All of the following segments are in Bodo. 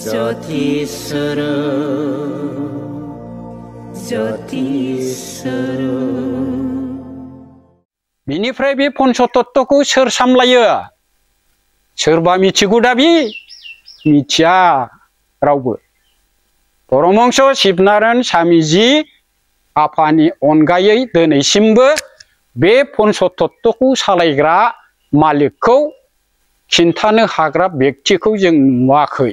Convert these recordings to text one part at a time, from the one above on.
ज्योतिस्वरूप बिनिफ्राय बे पन्चतत्वखौ सोर सामलायो? सोरबा मिथिगौ दा बि? मिथिया रावबो। परमहंस शिबनारायण स्वामीजी आफानि अनगायै दिनैसिमबो बे पन्चतत्वखौ सालायग्रा मालिकखौ खिन्थानो हाग्रा व्यक्तिखौ जों नुवाखै।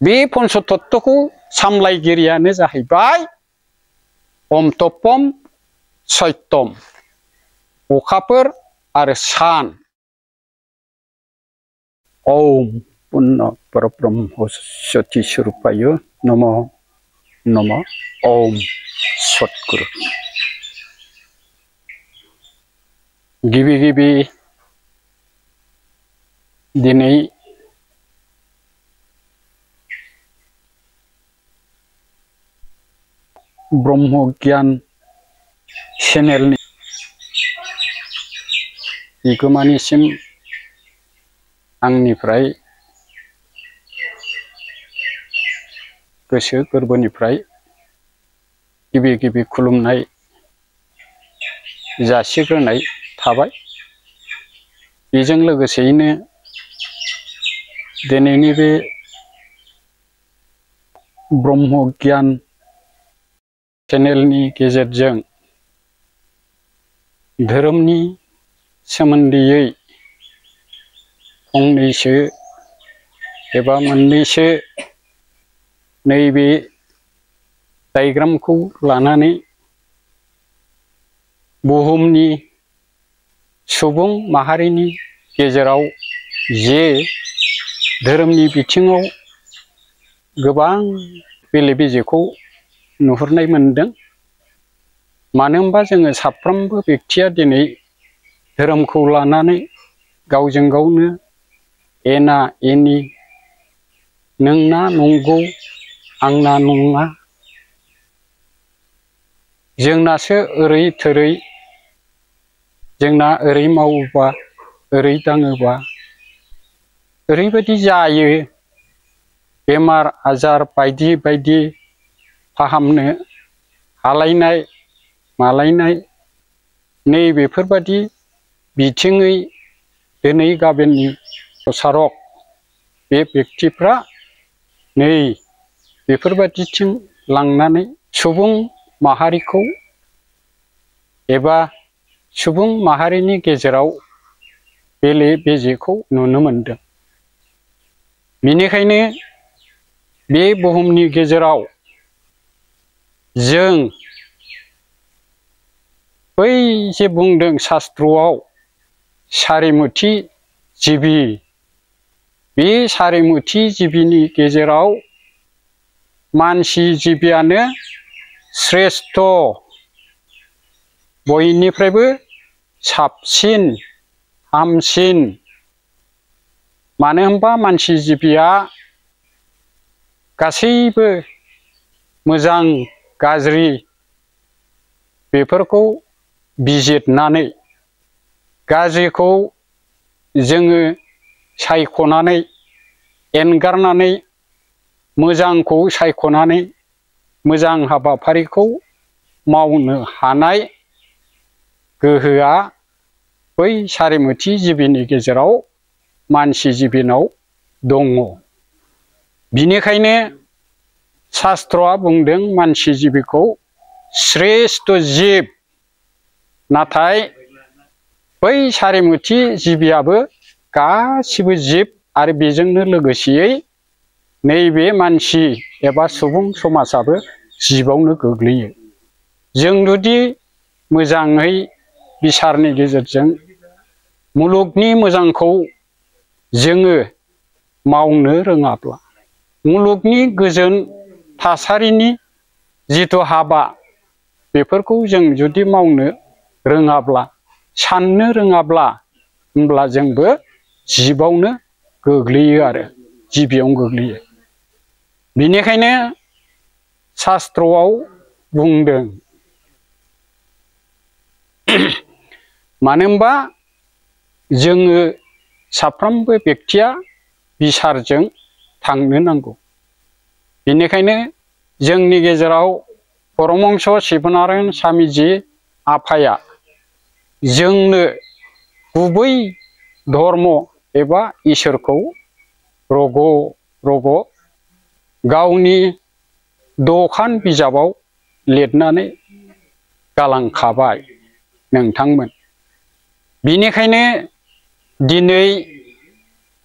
बे पन्चतत्वखौ सामलायगिरियानो जाहैबाय ओम तपम सत्यम, अखाफोर आरो सान। ओम पुर्ण परब्रह्म ज्योति स्वरूपाय नमः नमः। ओम सद्गुरु। गिबि गिबि दिनै ब्रह्म गियान चेनेलनि बिगोमानिसिम आंनिफ्राय गोसो गोरबोनिफ्राय गिबि गिबि खुलुमनाय जासिग्रोनाय थाबाय। बेजों लोगोसेयैनो दिनैनि बे ब्रह्म गियान चेनेलनि गेजेरजों धोरोमनि सोमोन्दैयै फंनैसो एबा मोननैसो नैबे डायग्रामखौ लानानै बुहुमनि सुबुं माहारिनि गेजेराव जे धोरोमनि बिथिङाव गोबां बेले बेजेखौ नुहुरनाय मोनदों। मानो होनबा जोङो साफ्रोमबो व्यक्तिया दिनै धोरोमखौ लानानै गावजों गावनो एना एनि, नोंना नंगौ आंना नङा, जोंनासो ओरै थोरै, जोंना ओरै मावोबा ओरै दाङोबा ओरैबायदि जायो, बेमार आजार बायदि बायदि फाहामनो हालायनाय मालायनाय, नै बेफोरबायदि बिथिङै दिनै गाबोननि प्रसारक बे व्यक्तिफ्रा नै बेफोरबायदिथिं लांनानै सुबुं माहारिखौ एबा सुबुं माहारिनि गेजेराव बेले बेजेखौ नुनो मोनदों। बेनिखायनो बे बुहुमनि गेजेराव जों बै जे बुंदों शास्त्रआव सारिमुथि जिबि, बे सारिमुथि जिबिनि गेजेराव मानसि जिबियानो श्रेष्ठ, बयनिफ्रायबो साबसिन हामसिन। मानो होनबा मानसि जिबिया गासैबो मोजां गाज्रि बेफोरखौ बिजिरनानै गाज्रिखौ जोङो सायख'नानै एंगारनानै मोजांखौ सायख'नानै मोजां हाबाफारिखौ मावनो हानाय गोहोआ बै सारिमुथि जिबिनि गेजेराव मानसि जिबिनाव दङ। बिनिखायनो शास्त्रआ बुंदों मानसि जिबिखौ श्रेष्ठ जिब। नाथाय बै सारिमुथि जिबियाबो गासिबो जिब आरो बेजोंनो लोगोसेयै नैबे मानसि एबा सुबुं समाजाबो जिबावनो गोग्लैयो। जों जुदि मोजाङै बिसारनि गेजेरजों मुलुगनि मोजांखौ जोङो मावनो रोङाब्ला, मुलुगनि गोजोन थासारिनि जिथु हाबा बेफोरखौ जों जुदि मावनो रोङाब्ला, साननो रोङाब्ला, होमब्ला जोंबो जिबावनो गोग्लैयो आरो जिबियावनो गोग्लैयो। बेनिखायनो शास्त्रआव बुंदों मानो होनबा जोङो साफ्रोमबो व्यक्तिया बिसारजों थांनो नांगौ। बेनिखायनो जोंनि गेजेराव परमहंस शिबनारायण स्वामीजी आफाया जोंनो गुबै धर्म एबा इसोरखौ रग' रग' गावनि दखान बिजाबाव लिरनानै गालांखाबाय नोंथांमोन। बिनिखायनो दिनै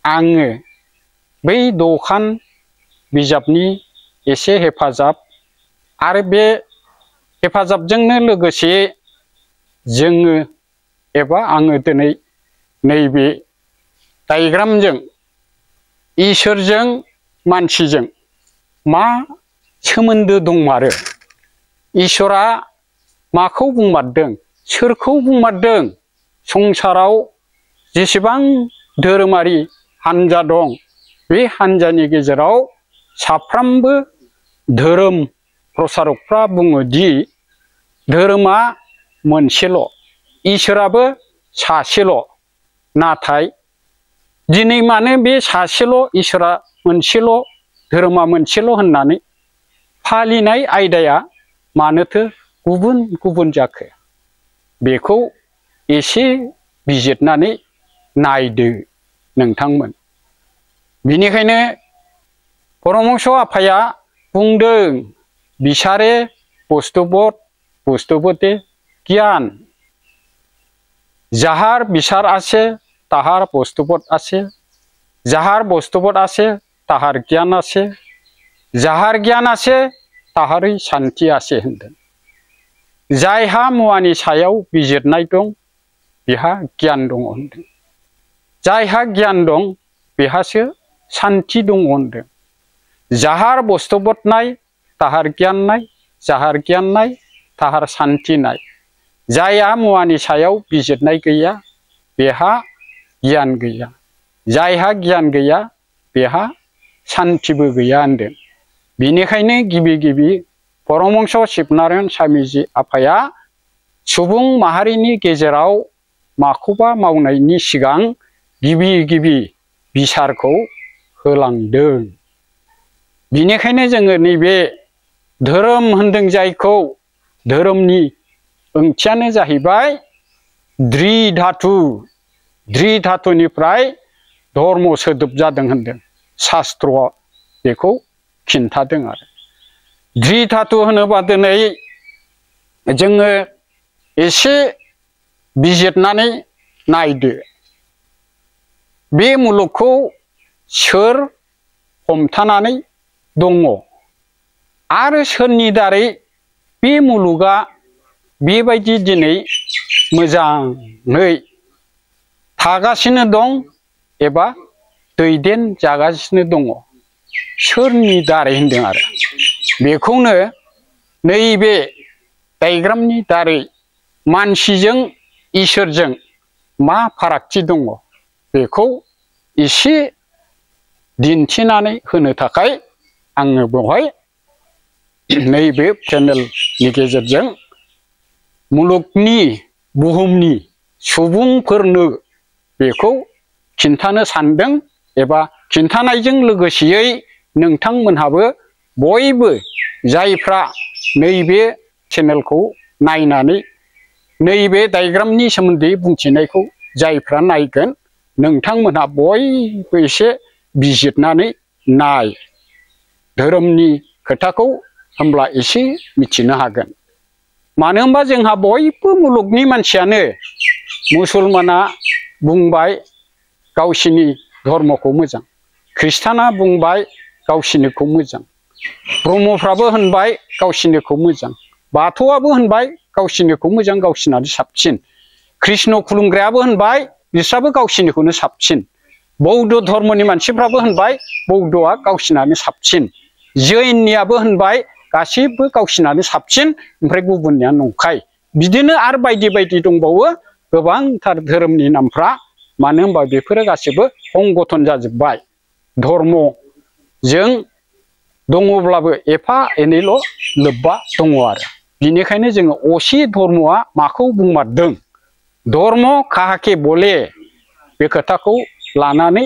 आङो बै दखान बिजाबनि एसे हेफाजाब आरो बे हेफाजाबजोंनो लोगोसे जोङो एबा आङो दिनै नैबे डायग्रामजों इसोरजों मानसिजों मा सोमोन्दो दंमारो, इसोरा माखौ बुंमारदों, सोरखौ बुंमारदों, संसाराव जेसेबां धोरोमारि हान्जा दं बे हान्जानि गेजेराव साफ्रोमबो धोरोम प्रसारकफ्रा बुङोदि धोरोमा मोनसेल', इसोराबो सासेल'। नाथाय दिनै मानो बे सासेल' इसोरा मोनसेल' धोरोमा मोनसेल' होननानै फालिनाय आयदाया मानोथो गुबुन गुबुन जाखो? बेखौ एसे बिजिरनानै नायदो नोंथांमोन। बिनिखायनो परमहंस आफाया बुंदों बिचारे बस्तुबोध बस्तुबोधे ज्ञान, যাহার বিচার আছে তাহার বস্তুবোধ আছে, যাহার বস্তুবোধ আছে তাহার জ্ঞান আছে, যাহার জ্ঞान আছে ताहारै शान्ति आसे होनदों। जायहा मुवानि सायाव बिजिरनाय दं बेहा गियान दङ होनदों। जायहा गियान दं बेहासो शान्ति दङ होनदों। जाहार बस्तुबोध नाय ताहार गियान नाय, जाहार गियान नाय ताहार शान्ति नाय। जायहा मुवानि सायाव बिजिरनाय गैया बेहा गियान गैया, जायहा गियान गैया बेहा शान्तिबो गैया होनदों। बिनिखायनो गिबि गिबि परमहंस शिबनारायण स्वामीजी आफाया सुबुं माहारिनि गेजेराव माखौबा मावनायनि सिगां गिबि गिबि बिसारखौ होलांदों। बिनिखायनो जोङो नैबे धोरोम होनदों जायखौ, धोरोमनि ओंथियानो जाहैबाय द्रि धातु, द्रि धातुनिफ्राय धर्म सोदोब जादों होनदों शास्त्रआ बेखौ खिन्थादों आरो। द्रि धातु होनोबा दिनै जोङो एसे बिजिरनानै नायदो बे मुलुगखौ सोर हमथानानै दङ आरो सोरनि दारै बे मुलुगा बेबायदि दिनै मोजाङै थागासिनो दं एबा दैदेन जागासिनो दङ, सोरनि दारै होनदों आरो। बेखौनो नैबे डायग्रामनि दारै मानसिजों इसोरजों मा फारागथि दङ बेखौ एसे दिन्थिनानै होनो थाखाय आङो बेवहाय नैबे चेनेलनि गेजेरजों मुलुगनि बुहुमनि सुबुंफोरनो बेखौ खिन्थानो सानदों एबा खिन्थानायजों लोगोसेयै नोंथांमोनहाबो बयबो जायफ्रा नैबे चेनेलखौ नायनानै नैबे डायग्रामनि सोमोन्दै बुंथिनायखौ जायफ्रा नायगोन नोंथांमोनहा बयबो एसे बिजिरनानै नाय, धोरोमनि खोथाखौ होमब्ला एसे मिथिनो हागोन। मानो होनबा जोंहा बयबो मुलुगनि मानसियानो, मुसलमाना बुंबाय गावसिनि धर्मखौ मोजां, ख्रिस्टाना बुंबाय गावसिनिखौ मोजां, ब्रह्मफ्राबो होनबाय गावसिनिखौ मोजां, बाथौआबो होनबाय गावसिनिखौ मोजां, गावसिनानो साबसिन, कृष्ण खुलुमग्रायाबो होनबाय बिस्राबो गावसिनिखौनो साबसिन, बौद्ध धर्मनि मानसिफ्राबो होनबाय बौद्धआ गावसिनानो साबसिन, जैननियाबो होनबाय गासिबो गावसिनानो साबसिन ओमफ्राय गुबुननिया नंखाय। बिदिनो आरो बायदि बायदि दंबावो गोबांथार धोरोमनि नामफ्रा। मानो होनबा बेफोरो गासिबो संगठन जाजोब्बाय, धर्मजों दङब्लाबो एफा एनैल' लोब्बा दङ आरो। बिनिखायनो जोङो असे धर्मआ माखौ बुंमारदों, धर्म काहाके बोले, बे खोथाखौ लानानै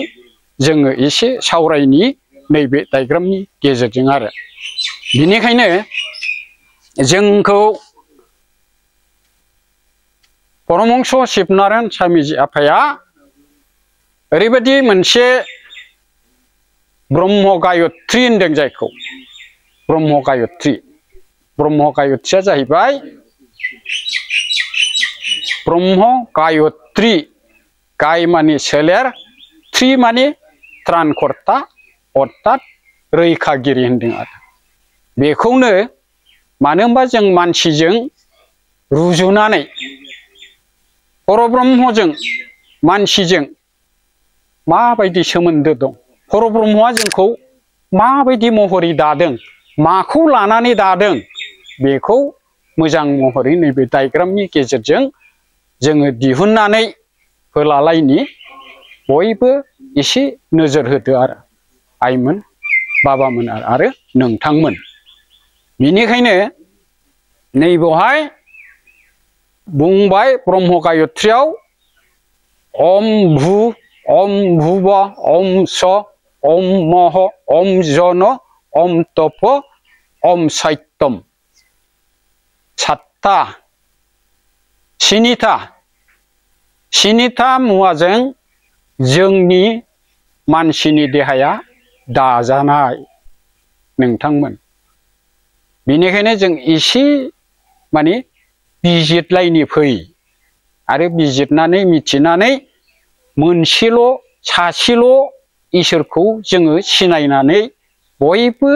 जोङो एसे सावरायनि नैबे डायग्रामनि गेजेरजों आरो बिनिखायनो जोंखौ परमहंस शिबनारायण स्वामीजी आफाया ओरैबायदि मोनसे ब्रह्म गायत्री होनदों जायखौ ब्रह्म गायत्रीया जाहैबाय ब्रह्म गायत्री गाय माने सोलेर त्रि माने त्राणकर्ता अर्थात रैखागिरि होनदों आरो बेखौनो मानो होनबा जों मानसिजों रुजुनानै परब्रह्मजों मानसिजों माबायदि सोमोन्दो दं परब्रह्मआ जोंखौ माबायदि महरै दादों माखौ लानानै दादों बेखौ मोजां महरै नैबे डायग्रामनि गेजेरजों जोङो दिहुननानै होलालायनि बयबो एसे नोजोर होदो आरो आइमोन बाबामोन आरो नोंथांमोन बिनिखायनो नैबेवहाय बुंबाय ब्रह्म गायत्रीयाव ओम भू ओम भुव ओम स ओम मह ओम जन ओम तप ओम सत्यम सातथा स्निथा मुवाजों जोंनि मानसिनि देहाया दाजानाय नोंथांमोन बेनिखायनो जों एसे माने बिजिरलायनि फै आरो बिजिरनानै मिथिनानै मोनसेल' सासेल' इसोरखौ जोङो सिनायनानै बयबो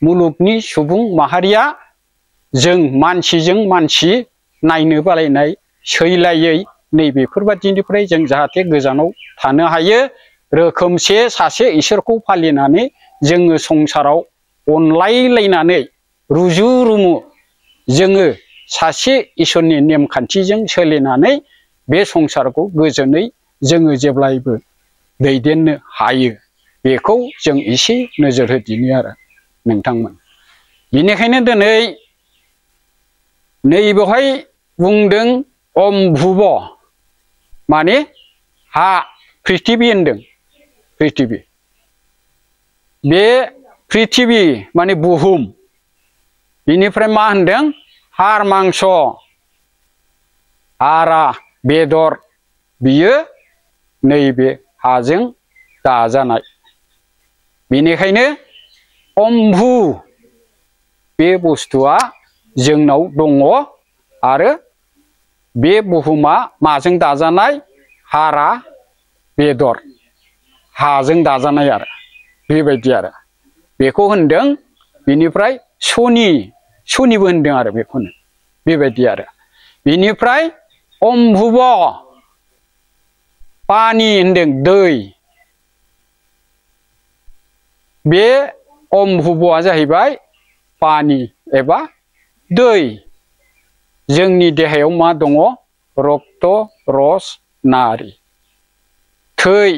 मुलुगनि सुबुं माहारिया जों मानसिजों मानसि नायनो बालायनाय सैलायै नैबेफोरबादिनिफ्राय जों जाहाथे गोजानाव थानो हायो रोखोमसे सासे इसोरखौ फालिनानै जोङो संसाराव अनलायलायनानै रुजु रुमु जोङो सासे इसोरनि नेमखान्थिजों सोलिनानै बे संसारखौ गोजोनै जोङो जेब्लायबो दैदेननो हायो बेखौ जों एसे नोजोर होदिनि आरो नोंथांमोन बेनिखायनो दिनै नैबेवहाय बुंदों ओम भुव माने हा पृथिबी होनदों पृथिबी बे पृथिबी माने बुहुम बेनिफ्राय मा होनदों हार मांस हारा बेदर बियो नैबे हाजों दाजानाय बेनिखायनो अम्भु बे बुस्थुआ जोंनाव दङ आरो बे बुहुमा माजों दाजानाय हारा बेदर हाजों दाजानाय आरो बेबायदि आरो बेखौ होनदों बेनिफ्राय सनिबो होनदों आरो बेखौनो बेबायदि आरो बेनिफ्राय अम्भुव पानि होनदों दै बे अम्भुवआ जाहैबाय पानि एबा दै जोंनि देहायाव मा दङ रक्त रस नारि थै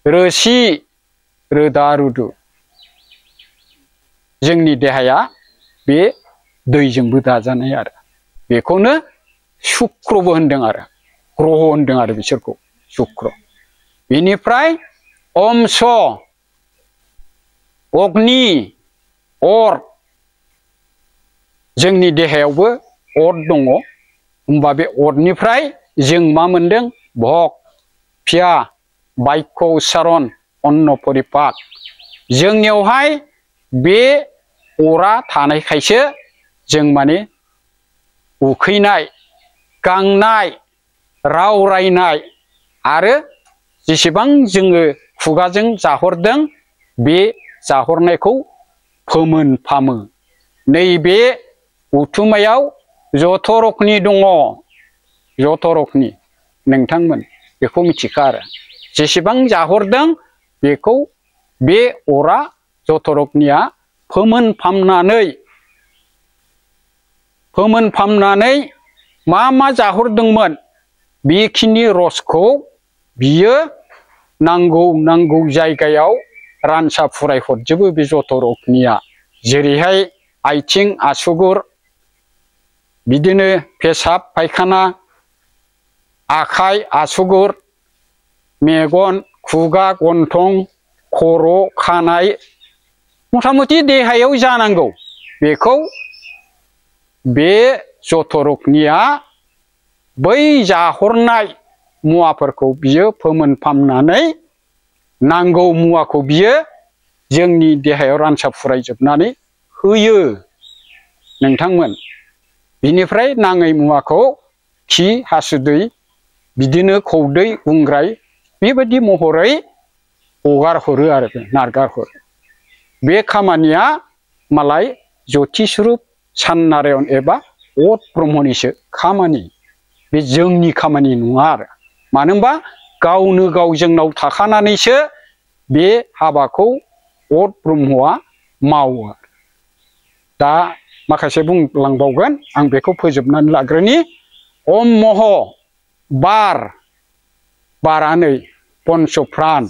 रोसि रोदा रुदु जोंनि देहाया बे दैजोंबो दाजानाय आरो बेखौनो शुक्रबो होनदों आरो ग्रह होनदों आरो बिसोरखौ शुक्र बेनिफ्राय ओमस अग्नि अर जोंनि देहायावबो अर दङ होमबा बे अरनिफ्राय जों मा मोनदों भग फिया बाक्य उच्चारण अन्न परिपाक जोंनियावहाय बे अरा थानायखायसो जों माने उखैनाय गांनाय राव रायनाय आरो जेसेबां जोङो खुगाजों जाहरदों बे जाहरनायखौ फोमोनफामो नैबे उथुमायाव जथरकनि दङ जथरकनि नोंथांमोन बेखौ मिथिखा आरो जेसेबां जाहरदों बेखौ बे अरा जथरकनिया फोमोनफामनानै मा जाहरदोंमोन बेखिनि रसखौ बियो नांगौ जायगायाव रानसा फुराय हरजोबो बे जथरकनिया जेरैहाय आथिं आसुगुर बिदिनो पेसाब फायखाना आखाइ आसुगुर मेगन खुगा गन्थं खर' खानाय मथा मथि देहायाव जानांगौ बेखौ बे जतरकनिया बै जाहरनाय मुवाफोरखौ बियो फोमोनफामनानै नांगौ मुवाखौ बियो जोंनि देहायाव रानसाब फुरायजोबनानै होयो नोंथांमोन। बिनिफ्राय नाङै मुवाखौ खि हासुदै बिदिनो खौदै गुंग्राय बेबायदि महरै हगार हरो आरो नारगार हरो। बे खामानिया मालाय ज्योतिस्वरूप साननारायण एबा अत ब्रह्मनिसो खामानि, बे जोंनि खामानि नङा आरो। मानो होनबा गावनो गाव जोंनाव थाखानानैसो बे हाबाखौ अत ब्रह्मआ मावो। दा माखासे बुंलांबावगोन, आं बेखौ फोजोबनानै लाग्रोनि। ओम मह बार, बारा नै पन्चप्रान,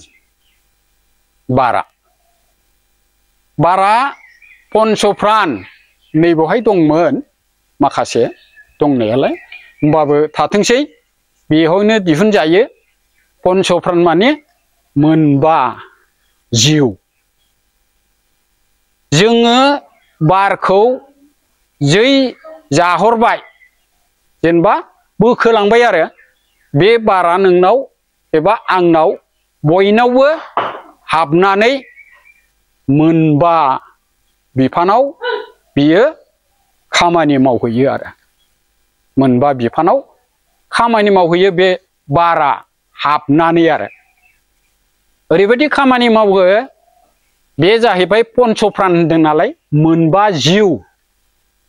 बारा पन्चप्रान नै बेवहाय दंमोन माखासे दंनायालाय, होमबाबो थाथोंसै बेवहायनो दिहुनजायो। पन्चप्रान माने मोनबा जिउ। जोङो बारखौ जै जाहरबाय, जेनेबा बोखोलांबाय आरो बे बारा नोंनाव एबा आंनाव बयनावबो हाबनानै मोनबा बिफानाव बियो खामानि मावहैयो आरो। मोनबा बिफानाव खामानि मावहैयो बे बारा हाबनानै आरो। ओरैबायदि खामानि मावो, बे जाहैबाय पन्चप्रान होनदों नालाय, मोनबा जिउ।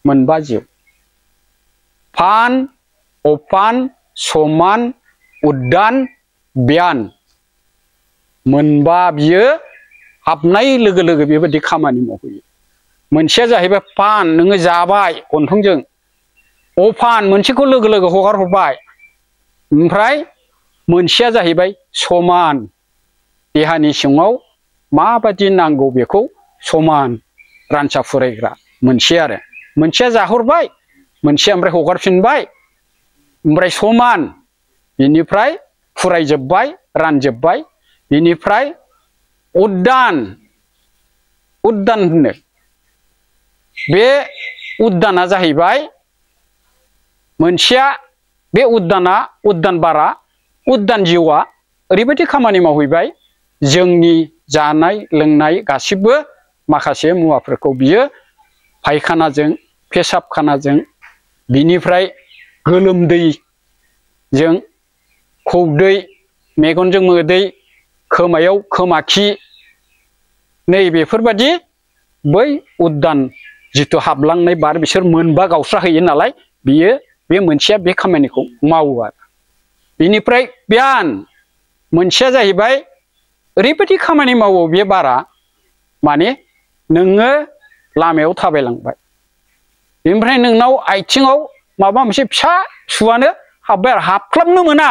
मोनबा जिउ फान, अपान, समान, उद्दान, ब्यान, मोनबा बियो हाबनाय लोगो लोगो बेबायदि खामानि मावहैयो। मोनसेया जाहैबाय पान, नोङो जाबाय गन्थंजों। अपान मोनसेखौ लोगो लोगो हगार हरबाय। ओमफ्राय मोनसेया जाहैबाय समान, देहानि सिङाव माबायदि नांगौ बेखौ समान रानसा फुरायग्रा मोनसे आरो। मोनसेया जाहरबाय, मोनसेया ओमफ्राय हगारफिनबाय, ओमफ्राय समान, बिनिफ्राय फुरायजोब्बाय रानजोब्बाय। बिनिफ्राय उद्दान, उद्दान होनो। बे उद्दाना जाहैबाय मोनसेया, बे उद्दाना, उद्दान बारा, उद्दान जिउआ ओरैबायदि खामानि मावहैबाय, जोंनि जानाय लोंनाय गासिबो माखासे मुवाफोरखौ बियो फायखानाजों, पेसाबखानाजों, बिनिफ्राय गोलोमदैजों, खौदै, मेगनजों मोदै, खोमायाव खोमाखि, नै बेफोरबायदि बै उद्दान जिथु हाबलांनाय बार, बिसोर मोनबा गावस्रा हैयो नालाय, बियो बे मोनसेया बे खामानिखौ मावो आरो। बिनिफ्राय ब्यान मोनसेया जाहैबाय ओरैबायदि खामानि मावो बे बारा, माने नोङो लामायाव थाबायलांबाय, बेनिफ्राय नोंनाव आथिङाव माबा मोनसे फिसा सुवानो हाबबाय आरो, हाबख्लाबनो मोना।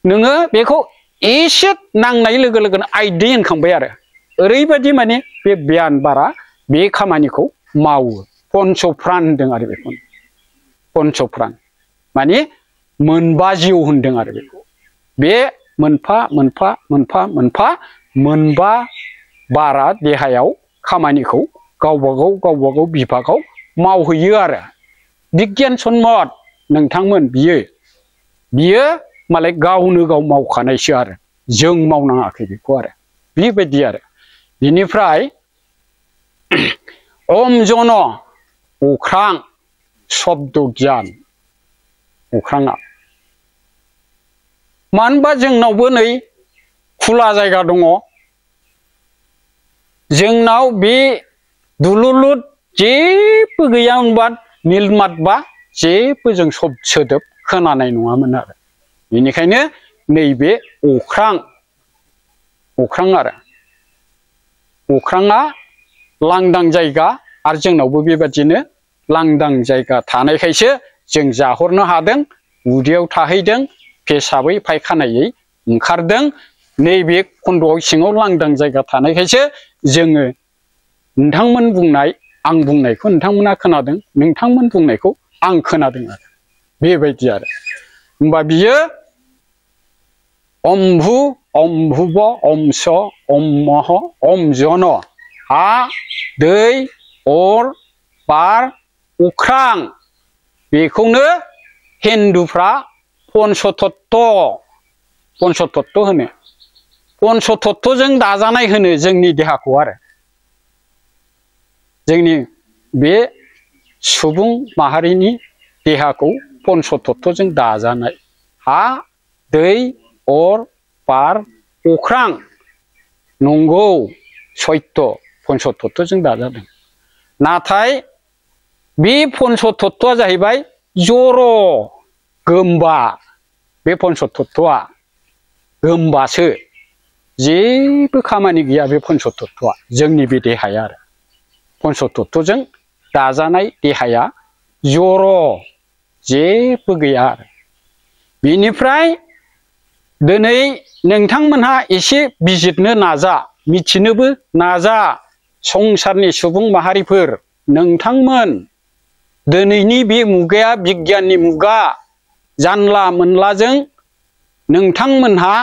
नोङो बेखौ एसे नांनाय लोगो लोगोनो आइदै होनखांबाय आरो। ओरैबायदि माने बे ब्यान बारा बे खामानिखौ मावो। पन्चप्रान होनदों आरो बेखौ। पन्चप्रान माने मोनबा जिउ होनदों आरो बेखौ। बे मोनफा मोनफा मोनफा मोनफा मोनबा बारा देहायाव खामानिखौ गावबागाव बिभागाव मावहैयो आरो। बिगियान सम्मत नोंथांमोन, बियो मालाय गावनो गाव मावखानायसो आरो, जों मावनाङाखै बेखौ आरो। बेबायदि आरो। बिनिफ्राय ओम जन, अख्रां, शब्द गियान, अख्राङा। मानो होनबा जोंनावबो नै खुला जायगा दङ। जोंनाव बे दुलुलुद जेबो गैयामोनबा, निलमातबा जेबो जों सोदोब खोनानाय नङामोन आरो। बेनिखायनो नैबे अख्रां आरो। अख्राङा लांदां जायगा, आरो जोंनावबो बेबादिनो लांदां जायगा थानायखायसो जों जाहरनो हादों, उदैयाव थाहैदों, पेसाबै फायखानायै ओंखारदों। नैबे खन्द'आव सिङाव लांदां जायगा थानायखायसो जोङो नोंथांमोन बुंनाय, आं बुंनायखौ नोंथांमोना खोनादों, नोंथांमोन बुंनायखौ आं खोनादों आरो। बेबायदि आरो। होमबा बियो अम्भु अम भुव अम स अम मह अम जन हा दै अर बार अख्रां बेखौनो हिन्दुफ्रा पंचतत्व होनो पंचतत्वजों दाजानाय होनो जोंनि देहाखौ आरो जोंनि बे सुबुं माहारिनि देहाखौ पंचतत्वजों दाजानाय हा दै अर बार अख्रां नंगौ सत्य पंचतत्वजों दाजादों नाथाय बे पंचतत्वआ जाहैबाय जड़ गोमबा बे पंचतत्वआ गोमबासो जेबो खामानि गैया बे पंचतत्वआ जोंनि बे देहाया आरो पंचतत्वजों दाजानाय देहाया जड़ जेबो गैया आरो बिनिफ्राय दिनै नोंथांमोनहा एसे बिजिरनो नाजा मिथिनोबो नाजा संसारनि सुबुं माहारिफोर नोंथांमोन दिनैनि बे मुगाया बिगियाननि मुगा जानला मोनलाजों नोंथांमोनहा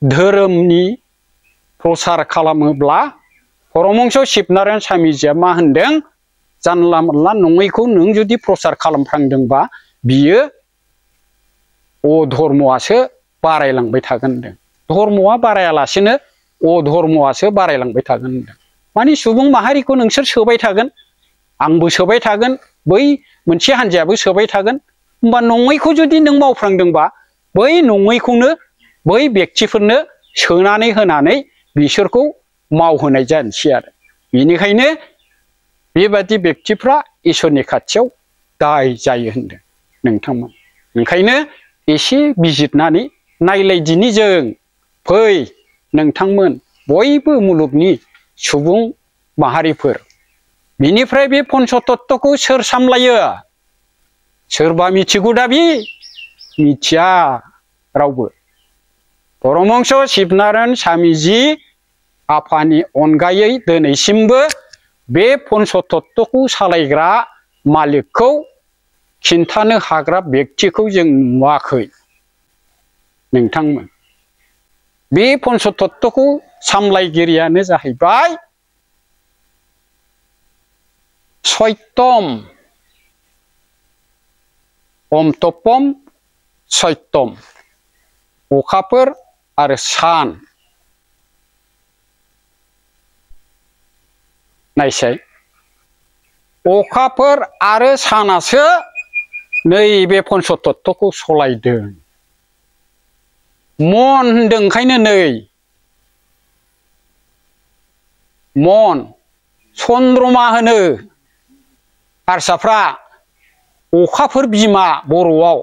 धोरोमनि प्रसार खालामोब्ला परमहंस शिबनारायण स्वामीजिया मा होनदों जानला मोनला नङैखौ नों जुदि प्रसार खालामफ्रांदोंबा बियो अधर्मआसो बारायलांबाय थागोन होनदों धर्मआ बारायालासेनो अधर्मआसो बारायलांबाय थागोन होनदों माने सुबुं माहारिखौ नोंसोर सोबाय थागोन आंबो सोबाय थागोन बै मोनसे हान्जायाबो सोबाय थागोन होमबा नङैखौ जुदि नों मावफ्रांदोंबा बै नङैखौनो बै बेक्तिफोरनो सोनानै होनानै बिसोरखौ मावहोनाय जानोसै आरो बेनिखायनो बेबादि बेक्तिफ्रा इसोरनि खाथियाव दाय जायो होनदों नोंथांमोन ओंखायनो एसे बिजिरनानै नायलायदिनि जों फै नोंथांमोन बयबो मुलुगनि सुबुं माहारिफोर बिनिफ्राय बे पंचतत्वखौ सोर सामलायो सोरबा मिथिगौ दा बे मिथिया रावबो परमहंस शिबनारायण स्वामीजी आफानि अनगायै दिनैसिमबो बे पंचतत्वखौ सालायग्रा मालिकखौ खिन्थानो हाग्रा बेक्तिखौ जों नुवाखै नोंथांमोन बे पंचतत्वखौ सामलायगिरियानो जाहैबाय सत्यम अम तपम सत्यम अखाफोर आरो सान नायसाय अखाफोर आरो सानासो नैबे पंचतत्वखौ सलायदों मन होनदों ओंखायनो नै मन चन्द्रमा होनो हारसाफ्रा अखाफोर बिमा बर'आव